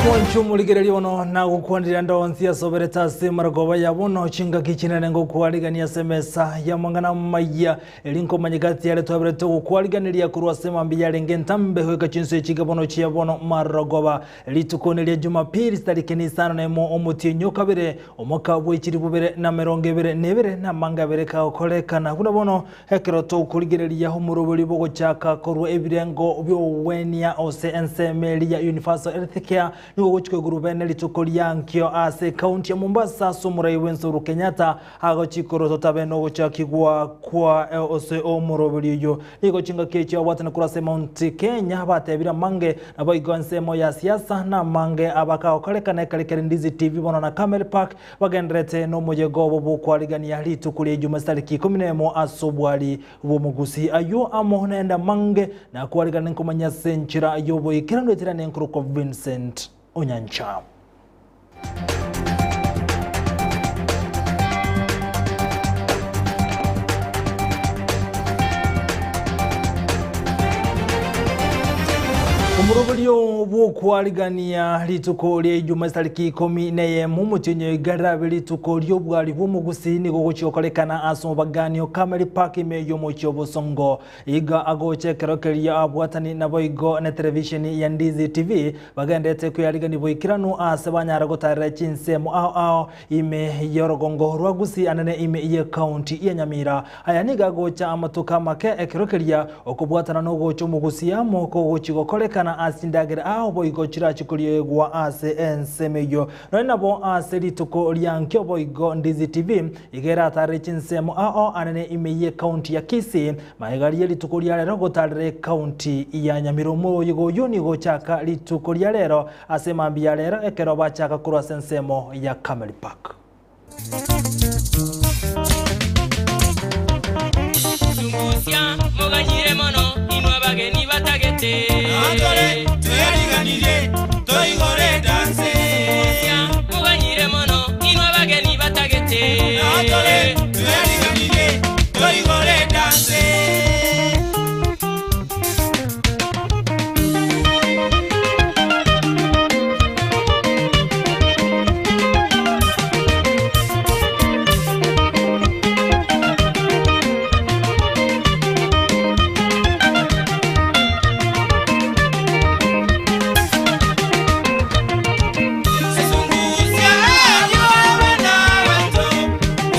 Omwanchi omorigereria bono nagokwanire ande onsi asoberete ase marogoba ya bono chingaki chinene ngokwarigania ase emesa y'amang'ana amaya eri nkomanya gati yare twaberete ogokwariganeria korwa ase mambia yarenge entambe goika chinsa echi bono chia bono marogoba Rituko neria Jumapili chitariki nisano nemo omotienyi o kabere, omwaka bwe chilifu bibere na emerongo ebere na ebere, na amange abere kagokorekana. Buna bono ekero tokorigereria omoroberi bw'ogochaka korwa ebirengo bi'ogwenia ase ensemo eria ya Universal Health Care nigo ogochika igoro bene rituko ria nkio ase ekaunti ya Mombasa ase omorai bw'ense Uhuru Kenyatta agochia totabe nogochakigwa kwa ase omoroberi oyio. Nigo chingaki echio abwatane korwa ase Mount Kenya batebire amange Naboigo ensemo ya siasa namange abakagokorekana ekare kere Ndizi TV bono na Camel Park bagendererete nomoyega obo bw'okwarigania rituko ria Ijuma chitariki ikomi nemo ase obwari bw'omogusi. Ayio amo naende amange nakwarigane nkomanya ase enchera y'oboikeranu etera nenkorokwa Vincent Onyancha. Omoroberio bw'okwarigania rituko ria Ijuma chitariki ikomi na eyemo omotienyi oyo iga rirabe rituko ri'obwari bw'omogusi nigo ogochia gokorekana ase omobagani o Camel Park ime y'omochie o Bosongo. Iga agocha ekero keria abwatani naboigo ne televisheni ya Ndizi TV Bagenderete kweyarigania boikeranu aase banyare gotaarera chinsemo ao ao ime y'orogongo rwa Gusii anene ime y'ekaunti ya Nyamira. Aya nigo agocha amatuko amake ekero keria okobwatana nogocha omogusii amo kogochia gokorekana ase chindagera ao boigo chirache koriegwa ase ensemo eyio. Nonya nabo ase rituko ria nkio boigo Ndizi TV iga eratarere chinsemo ao anene ime y'ekaunti ya Kisii Magega rie rituko ria rero gotarera ekaunti ya Nyamira omoyega oyio nigo ochaka rituko ria rero ase mambia ya rero ekero bachaka korwa ase ensemo ya Camel Park. Sungusia moganyire mono inwe abageni batagete. Natore tweriganirie toigore danse. Sungusia moganyire mono inwe abageni batagete. Natore tweriganirie toigore danse. Sungusia abo abana baito,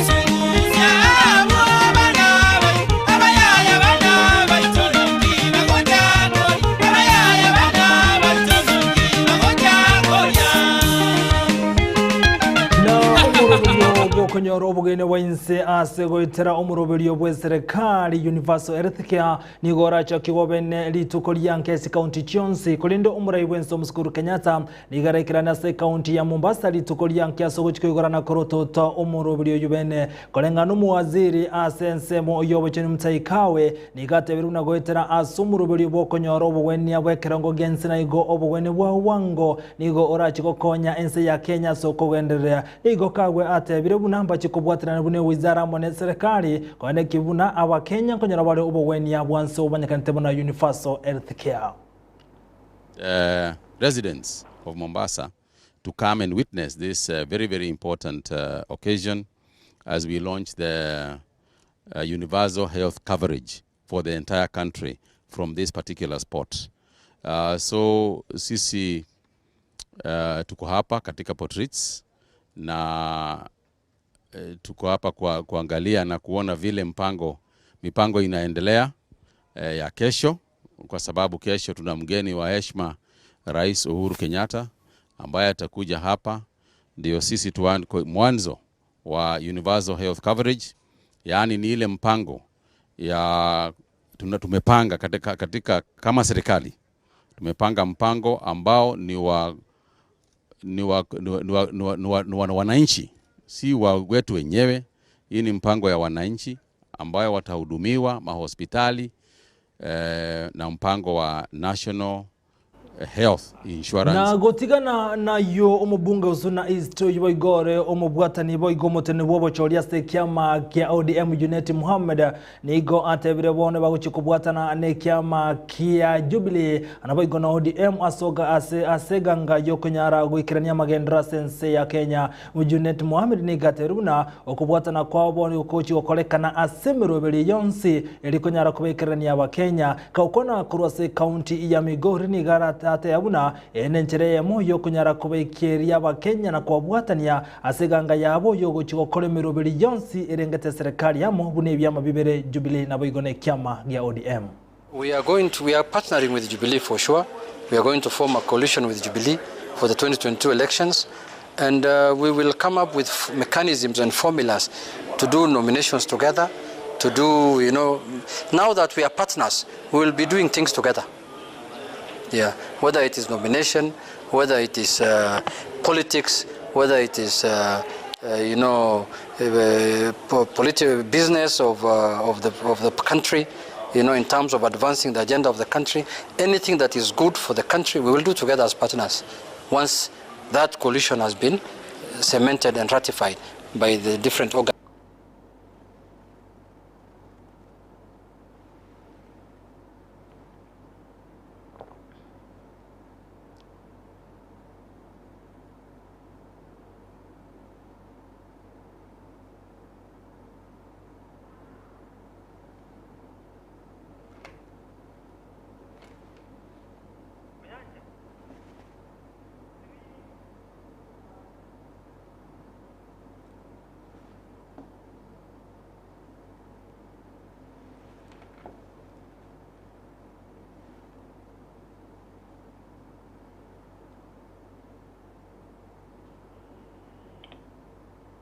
sungusia abo abana baito, abayaya bana baito ninki bagocha koria, abayaya bana baito ninki bagocha koria. Na omoroberio bw'okonyora obogeni bwa inse ase goetera omoroberio bw'eserekari Universal Health Care Nigo orachakigwe obene rituko ria nka ase county chionsi, korende omorai bwense Omosuku Uhuru Kenyatta nigo araikerane ase ecounty ya Mombasa rituko ria nka ase ogochia koigorana korotota omoroberi oyio bene. Koreng'ana nomowaziri ase ensemo y'obochenu Mutahi Kagwe nigo atebirie buna goetera ase omoroberi bw'okonyora obogwenia bw'ekerengo gi'ense naigo obogwenia bwa bwango nigo orachie gokonya ense ya Kenya ase okogendererea Nigo Kagwe atebire buna mbachie kobwaterana buna ewizara amo neserekari koeneki buna abakenya nkonyora bare obogwenia bwanse obomanyekanete buna Universal Health Care. Residents of Mombasa to come and witness this very very important occasion as we launch the universal health coverage for the entire country from this particular spot. So sisi tuko hapa katika Port Reitz na tuko hapa kwa kuangalia na kuona vile mpango mipango inaendelea ya kesho, kwa sababu kesho tuna mgeni wa heshima Rais Uhuru Kenyatta ambaye atakuja hapa, ndio sisi tuanze mwanzo wa universal health coverage, yaani ni ile mpango ya tuna tumepanga katika, katika kama serikali tumepanga mpango ambao ni wa ni wa, ni wa, ni wa, ni wa, ni wa, ni wa wananchi, si wa wetu wenyewe. Hii ni mpango ya wananchi ambayo watahudumiwa mahospitali na mpango wa National health insurance. Na gotigana nayio omobunge o Suna East oyio boigo ore omobwatani boigo omoteneni bw'obochori ase ekiama kia ODM Junet Mohammed nigo atebire bono bagochia kobwatana nekiama kia Jubilee naboigo na ODM asoka ase ase eganga yokonyara goikerania amagenderero ase ense ya Kenya. Junet Mohammed nigo atebire buna okobwatana kwabo bono nigo kogochia gokorekana ase emeroberi yonsi eri konyara kobekererania abakenya. Gokwana korwa ase ekaunti ya Migori nigo arateba buna eye nenchera eyemo yokonyara kobaikeria abakenya na kobabwatania ase eganga yabo yogochia gokora emeroberi yonsi erengete eserekari amo buna ebiama bibere Jubilee naboigo nekiama gia ODM. We are going to, we are partnering with Jubilee for sure. We are going to form a coalition with Jubilee for the 2022 elections and uh, we will come up with mechanisms and formulas to do nominations together, to do, you know, now that we are partners, we will be doing things together. Yeah, whether it is nomination, whether it is uh, politics, whether it is, uh, uh, you know, uh, political business of, uh, of, the, of the country, you know, in terms of advancing the agenda of the country, anything that is good for the country, we will do together as partners once that coalition has been cemented and ratified by the different organs.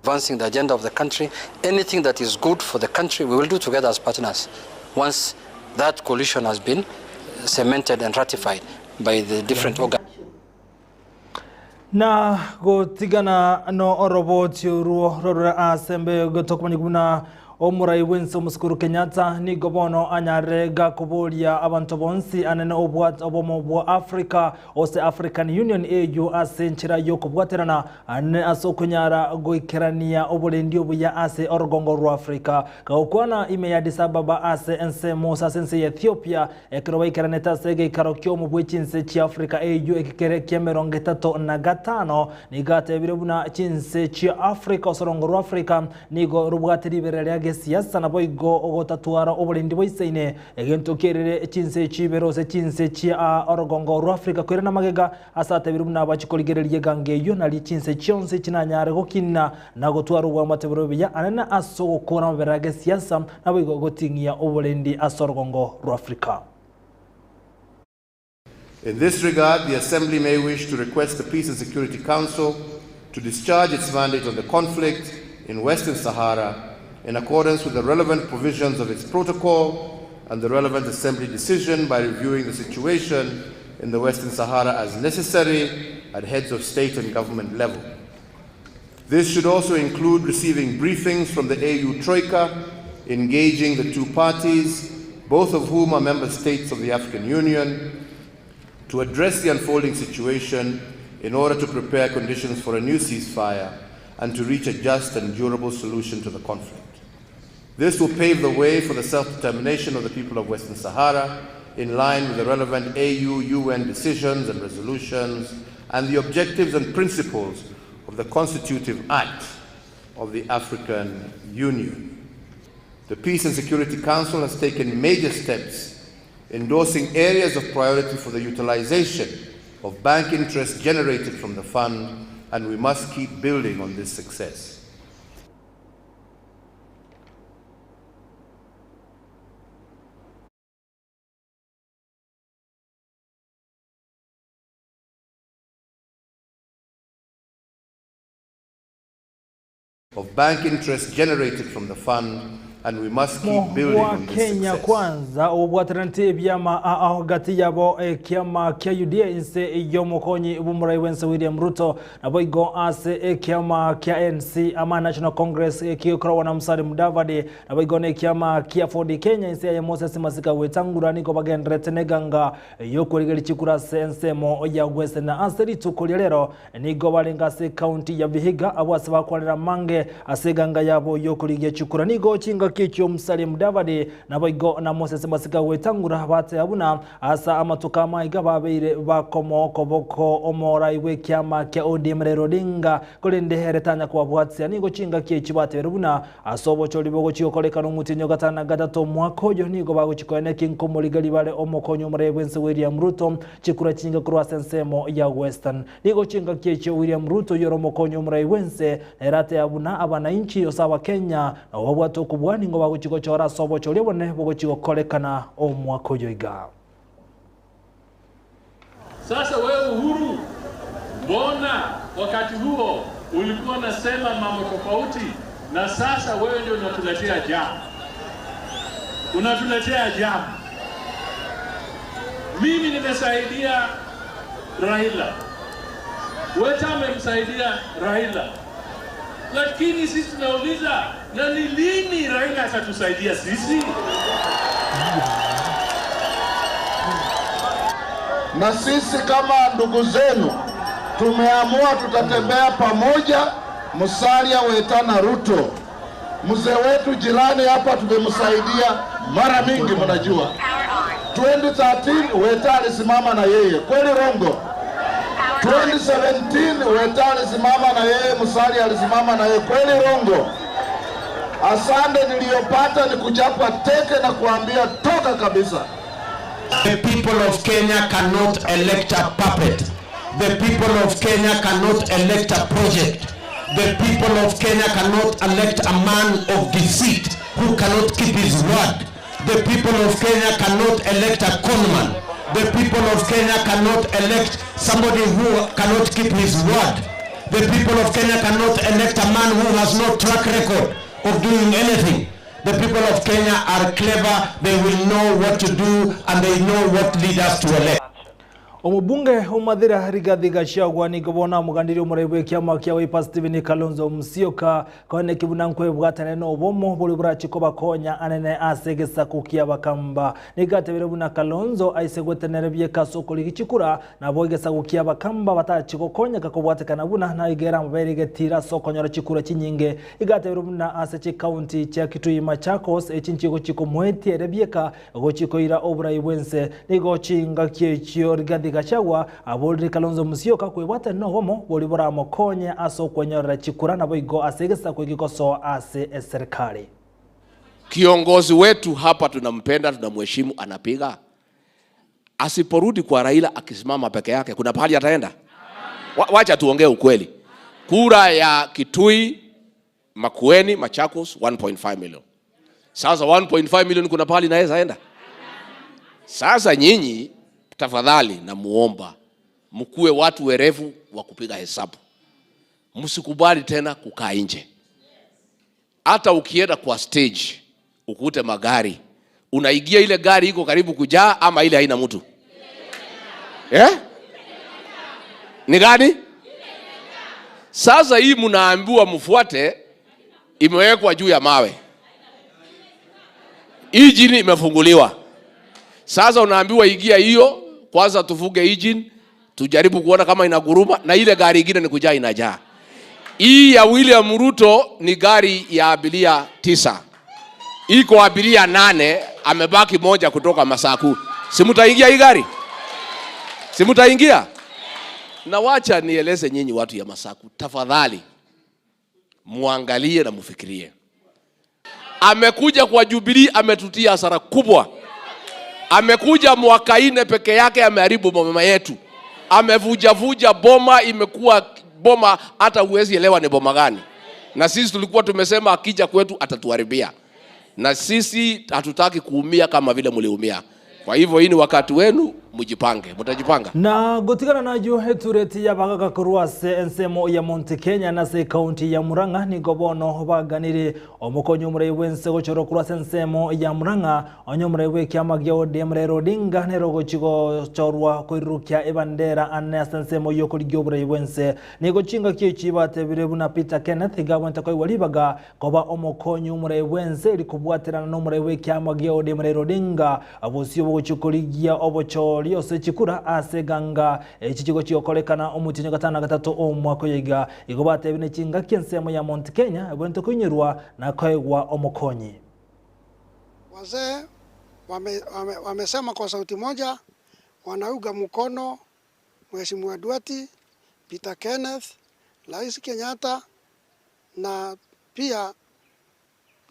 Advancing the agenda of the country, anything that is good for the country, we will do together as partners once that coalition has been cemented and ratified by the different organs. Na gotigana no oroboti oruo rorore ase embe tokomanya buna omorai bwense omosikuru Kenyatta nigo bono anyare gakoboria abanto bonsi anene obomo bwa Africa ose African Union AU ase enchera yokobwaterana ane ase okonyara goikerania oborendi obuya ase orugongo rwa Africa. Gagokwana ime ya Addis Ababa ase ensemo ase ense ya Ethiopia ekero baikeranete ase egeikaro kia omobwe chinse chia Africa AU ekekere kia 35 nigo atebire buna chinse chia Africa ase orongo rwa Africa nigo robwate ribere ria gesiasa naboigo ogotatwara oborendi bwa egento kierere chinse chibere ase chinse chia orugongo rwa Africa kwera namagega ase atebire buna bachikorigereria egango eywo nari chinse chionsi chinanyare gokina na gotwara obwamate bore buya anene ase ogokora amabere a gesiasa naboigo goting'ia oborendi ase orugongo rwa Africa. In this regard, the Assembly may wish to request the Peace and Security Council to discharge its mandate on the conflict in Western Sahara in accordance with the relevant provisions of its protocol and the relevant Assembly decision by reviewing the situation in the Western Sahara as necessary at heads of state and government level. This should also include receiving briefings from the AU Troika, engaging the two parties, both of whom are member states of the African Union, to address the unfolding situation in order to prepare conditions for a new ceasefire and to reach a just and durable solution to the conflict. This will pave the way for the self-determination of the people of Western Sahara in line with the relevant AU, UN decisions and resolutions and the objectives and principles of the Constitutive Act of the African Union. The Peace and Security Council has taken major steps endorsing areas of priority for the utilization of bank interest generated from the fund, and we must keep building on this success. Of bank interest generated from the fund, And we must keep building Mwa on this Kenya success. Kwanza obobwateraneti ebiama ao gati yabo ekiama kia UDA inse y'omokonyi bw'omorai bw'ense William Ruto naboigo ase ekiama kia NC ama National Congress ekigokoragwa na Musalia Mudavadi naboigo na ekiama kia Ford Kenya inse yaye Moses Masika Wetangula nigo bagendererete neganga y'okwerigeria chikura ase ensemo ya Western ase rituko ria rero Nigo barenge ase ekaunti ya Vihiga, abwo ase bakwarera amange ase eganga yabo y'okorigia chikura. Nigo chingaki echio Musalia Mudavadi naboigo na Moses Masika gwetangura bateba buna ase amatuko amaiga babeire bakomoa okoboko omorai bw'ekiama kia ODM Raila Odinga, korende ere tanya kobabwatia. Nigo chingaki echio batebeire buna ase obochori bogochia gokorekana omotienyi o gatano na gatato omwaka oyo nigo bagochia koeneki nkomorigeria bare omokonyi omorai bw'ense William Ruto chikura chinyinge korwa ase ensemo ya Western. Nigo chingaki echio William Ruto oyio ore omokonyi omorai bw'ense, nere ateba buna abanainchi gose abakenya nabo babwate okobua nigo bagochia gochora ase obochori obonene bogochia gokorekana omwaka oyo iga. Sasa wewe Uhuru, mbona wakati huo ulikuwa unasema mambo tofauti na sasa wewe ndio unatuletea jam, unatuletea jam. Mimi nimesaidia Raila, Weta amemsaidia Raila, lakini sisi tunauliza, na ni lini Raila atatusaidia sisi? Na sisi kama ndugu zenu tumeamua tutatembea pamoja, Musalia Weta na Ruto. Mzee wetu jirani hapa tumemsaidia mara mingi, mnajua 2013 Weta alisimama na yeye, kweli Rongo? 2017 Weta alisimama na yeye, Musalia alisimama na yeye, kweli Rongo? Asante niliyopata ni kuchapa teke na kuambia toka kabisa. The people of Kenya cannot elect a puppet. The people of Kenya cannot elect a project. The people of Kenya cannot elect a man of deceit who cannot keep his word. The people of Kenya cannot elect a conman. The people of Kenya cannot elect somebody who cannot keep his word. The people of Kenya cannot elect a man who has no track record of doing anything. The people of Kenya are clever, they will know what to do and they know what leaders to elect. Omobunge o Mathira Rigathi Gachagua nigo bono amogandirie omorai bw'ekiama kia Wiper Stephen Kalonzo Musyoka koeneki buna nkwebwatane nobomo boria borachie kobakonya anene ase egesaku ki'Abakamba. Nigo atebire buna Kalonzo aise gwetenera bieka ase okorigia chikura nabo egesaku ki'Abakamba batachie gokonyeka kobwatekana buna naigere amabere egetira ase okonyora chikura chinyinge. Igo atebire buna ase chikaunti chia Kitui Machakos echi nchigochia komoetia ere bieka Gochia koira oborai bw'ense. Nigo chingaki echio Rigathi Gachagua aborire Kalonzo Musyoka kwebwatania nobomo boria boramokonye ase okwenyorera chikura naboigo ase egesaku egegosoa ase eserikari. Kiongozi wetu hapa tunampenda, tunamheshimu, anapiga. Asiporudi kwa Raila akisimama peke yake, kuna pahali ataenda? Wacha tuongee ukweli. Kura ya Kitui, Makueni, Machakos 1.5 million. Sasa 1.5 million kuna pahali naweza enda? Sasa nyinyi tafadhali namuomba mkuwe watu werevu wa kupiga hesabu. Msikubali tena kukaa nje. Hata ukienda kwa stage ukute magari, unaingia ile gari iko karibu kujaa ama ile haina mtu eh? Ni gani? Sasa hii mnaambiwa mfuate, imewekwa juu ya mawe, injini imefunguliwa. Sasa unaambiwa ingia hiyo kwanza, tufunge injini tujaribu kuona kama inaguruma, na ile gari ingine ni kujaa inajaa. Hii ya William Ruto ni gari ya abiria 9, iko abiria 8, amebaki moja kutoka Masaku. Si mtaingia hii gari? Si mtaingia? Na wacha nieleze nyinyi watu ya Masaku, tafadhali muangalie na mufikirie. Amekuja kwa Jubilee, ametutia hasara kubwa. Amekuja mwaka 4 peke yake, ameharibu boma yetu. Amevujavuja boma, imekuwa boma hata huwezi elewa ni boma gani. Na sisi tulikuwa tumesema akija kwetu atatuharibia. Na sisi hatutaki kuumia kama vile mliumia. Kwa hivyo hii ni wakati wenu. Mujipange, mutajipanga? Na gotigana nayio etureti y'abagaaka korwa ase ensemo ya Mount Kenya na ase ekaunti ya Murang'a nigo bono baganire omokonyi omorai bw'ense gochorwa korwa ase ensemo ya Murang'a onye omorai bw'ekiama gia ODM Raila Odinga nere ogochi gochorwa koirurukia ebandera ane ase ensemo y'okorigia oborai bw'ense. Nigo chingaki echi batebire buna Peter Kenneth iga abwenerete koegwa ribaga Koba omokonyi omorai bw'ense eri kobwaterana nomorai bw'ekiama gia ODM Raila Odinga, bosio bogochia korigia obochori ase chikura ase eganga echi chigochia gokorekana omotienyi o gatano na gatato omwaka oyo iga. Igo batebire ne chingaki ensemo ya Mount Kenya ebwenerete koinyerwa na koegwa omokonyi. Wazee wamesema kwa sauti moja wanaunga mkono Mheshimiwa Nduati, Peter Kenneth, Rais Kenyatta na pia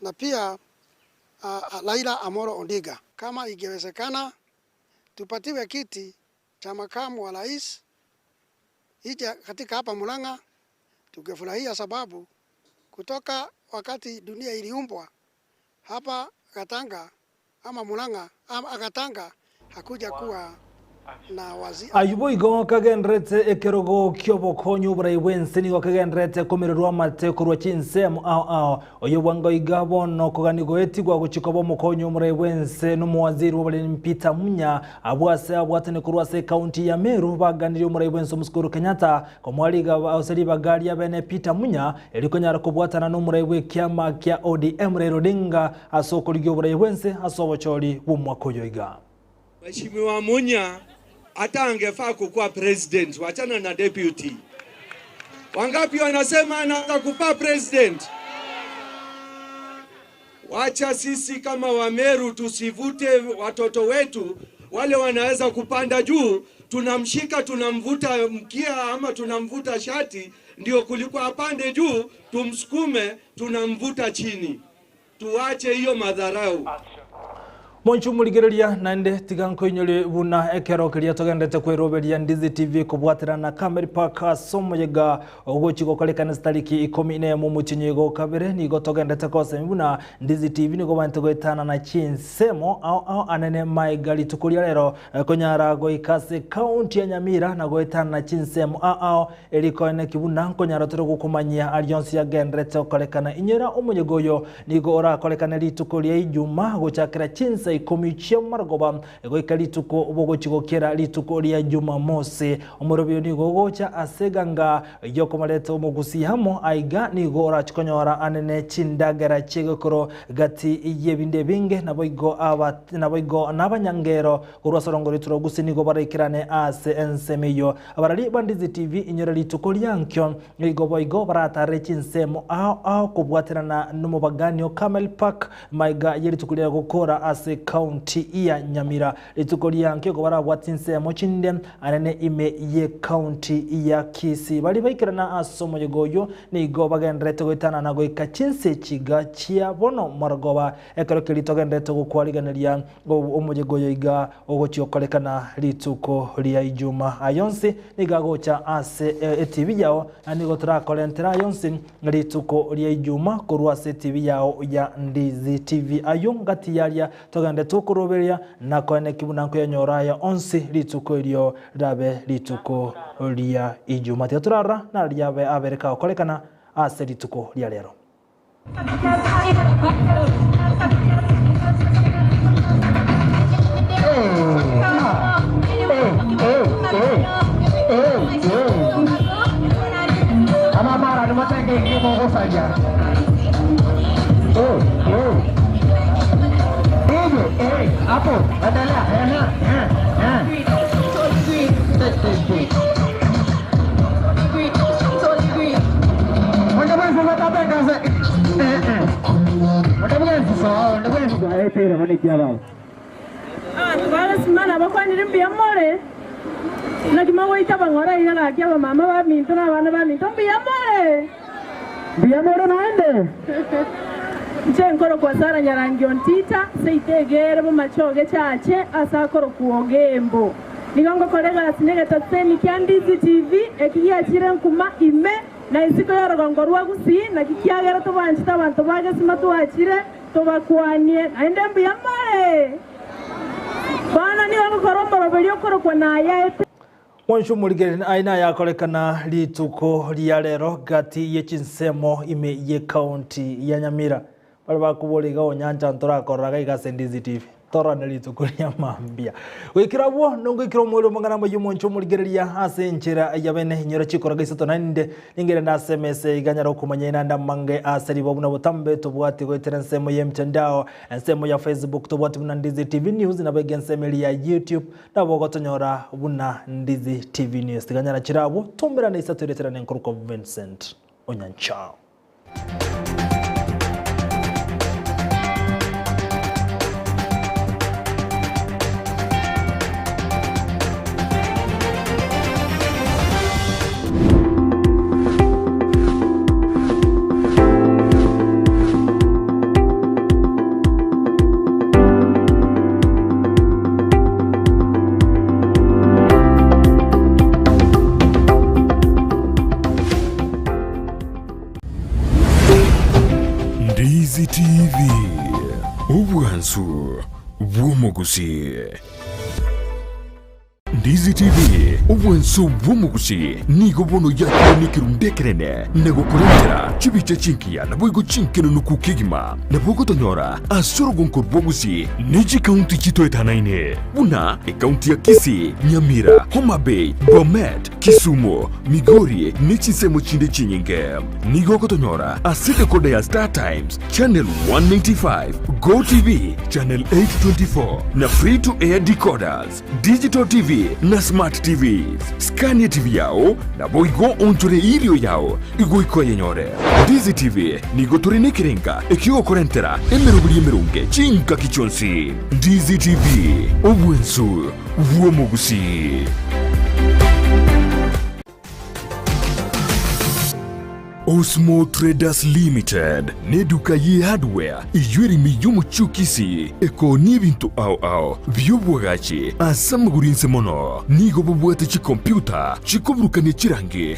na pia Raila Amolo Odinga. Kama ingewezekana tupatiwe kiti cha makamu wa rais ije katika hapa Murang'a tungefurahia, sababu kutoka wakati dunia iliumbwa hapa Gatanga ama Murang'a ama Gatanga hakuja kuwa na wazi. Ayio boigo kagendererete ekerogo ki'obokonyi oborai bw'ense nigo kegendererete komererwa amate korwa chinsemo ao ao. Oyo bwango iga bono kogani goetigwa gochia koba omokonyi omorai bw'ense nomowaziri bw'oboremi Peter Munya abwo ase abwatani korwa ase ekaunti ya Meru baganirie omorai bw'ense omosike Uhuru Kenyatta komoa rigaba ase ribaga ria bene Peter Munya erio konyara kobwatana nomorai bw'ekiama kia ODM Raila Odinga ase okorigia oborai bw'ense ase obochori bw'omwaka oyo iga. Mheshimiwa Munya hata angefaa kukuwa president, wachana na deputy. Wangapi wanasema anaweza kufaa president? Wacha sisi kama Wameru tusivute watoto wetu wale wanaweza kupanda juu, tunamshika tunamvuta mkia ama tunamvuta shati, ndio kuliko apande juu tumsukume tunamvuta chini. Tuache hiyo madharau. Monche omorigereria, naende tiga nkoinyore buna ekero keria togenderete kweroberia Ndizi TV kobwaterana na Camel Park ase omoyega ogochia gokorekana chitariki ikomi nemo omotienyi oiga okabere nigo togenderete gosemi buna Ndizi TV nigo obanyete goetanana chinsemo ao ao anene maiga rituko ria rero konyara goika ase ekaunti ya Nyamira na goetanana chinsemo ao ao Eri koeneki buna nkonyara tore gokomanyia aria onsi agenderete gokorekana. Inyora omoyega oyo nigo orakorekane rituko ria Ijuma gochakera chinsa ikomi chi'amarogoba goika rituko bogochia gokera rituko ria Jumamosi. Omorobio nigo ogocha ase eganga y'okomareta omogusii amo aiga nigo orachie konyora anene chindagera chi'egekoro gati y'ebinde ebinge naboigo aba naboigo nabanyangero korwa ase orongo rw'etura gose nigo baraikerane ase ensemo eyio. Abarari ba Ndizi TV inyore rituko riankio nigo boigo baratarere chinsemo ao ao kobwaterana nomobagani o Camel Park maiga ye rituko ria gokora ase county ya Nyamira. Rituko riankio igo barabwate chinsemo chinde anene ime ye county ya Kisii. Baria baikerana ase omoyega oyio nigo bagendererete goetanana goika chinse chiga chia bono marogoba ekero keria togendererete gokwarigeneria Omoyega oyo iga ogochia gokorekana rituko ria Ijuma. Aya onsi nigo agocha ase etibi yao, na nigo torakorentere aya onsi rituko ria Ijuma korwa ase etibi yao ya Ndizi TV. Ayio ngati yaria togende tokoroberia na koeneki buna nkoyanyora aya onsi rituko erio rirabe rituko ria Ijuma. Tiga torarora nariria abe abere kagokorekana ase rituko ria rero. Abanto ba Gasimana bakwanire mbuya more, naki mogoita abang'ora iga gaki abamama baminto na abana baminto mbuya more. Mbuya more naende. Inche nkorokwa Sara Nyarangi Ontita, seito egere bomachoge chache ase akorokwa Ogembo. Nigo ngokora egasi negetaseni kia Ndizi TV, eki giachire nkuma ime na isiko y'orogongo rwa Gusii, naki kiagera tobanchete abanto ba Gesima twachire tobakwanie, naende mbuya more. Bono nigo ngokora omoroberio okorokwa Nayaete. Mwanche omorigereria aye nayakorekana rituko ria rero gati ye chinsemo ime ye county ya Nyamira. Baria bakobora iga onyancha ntorakorora iga iga ase Ndizi TV. Tororane rituko ria mambia. Goikera abwo nongoikera omoerio omong'ana amaiyo mwanche omorigereria ase enchera ya bene inyora chikoraga isato naende ningere ase emesa iga nyare okomanya inande amange ase ribo buna botambe tobwati goetera ensemo ye mtandao ensemo ya Facebook tobwati buna Ndizi TV News nabo iga ensemo eria ya YouTube Nabo ogotonyora buna Ndizi TV News. Tiga nyara chire abwo, tumerane isato ereterane nkorokwa Vincent Onyancha. Ndizi TV, obwansu bw'omogusii. Ndizi TV, obwansu bw'omogusii, nigo bono yakire nekerundu ekenene na gokorentera chibicha chingiya naboigo chinkenenuku kegima. Nabo ogotonyora ase orogonko rwa Gusii ne chikaunti chitoetanaine buna ekaunti ya Kisii, Nyamira, Homa Bay, Bomet, Kisumu, Migori ne chinsemo chinde chinyinge. Nigo ogotonyora ase decoder ya Star Times, Channel 195, Go TV, Channel 824 na Free to Air decoders, Digital TV na Smart TVs. Scania TV yao naboigo onchore irio yao igoika oyenyore. Ndizi TV nigo tore nekerenga ekiogokorentera emeroberi emeronge chingaki chionsi. Ndizi TV, obwensu bw'omogusii. Osmo Traders Limited neduka ye hardware eyio ere ime y'omochie o Kisii ekoonia ebinto ao ao bi'obwagachi ase amagoro inse mono. Nigo bobwate chikompiuta chikoburukania chirangi.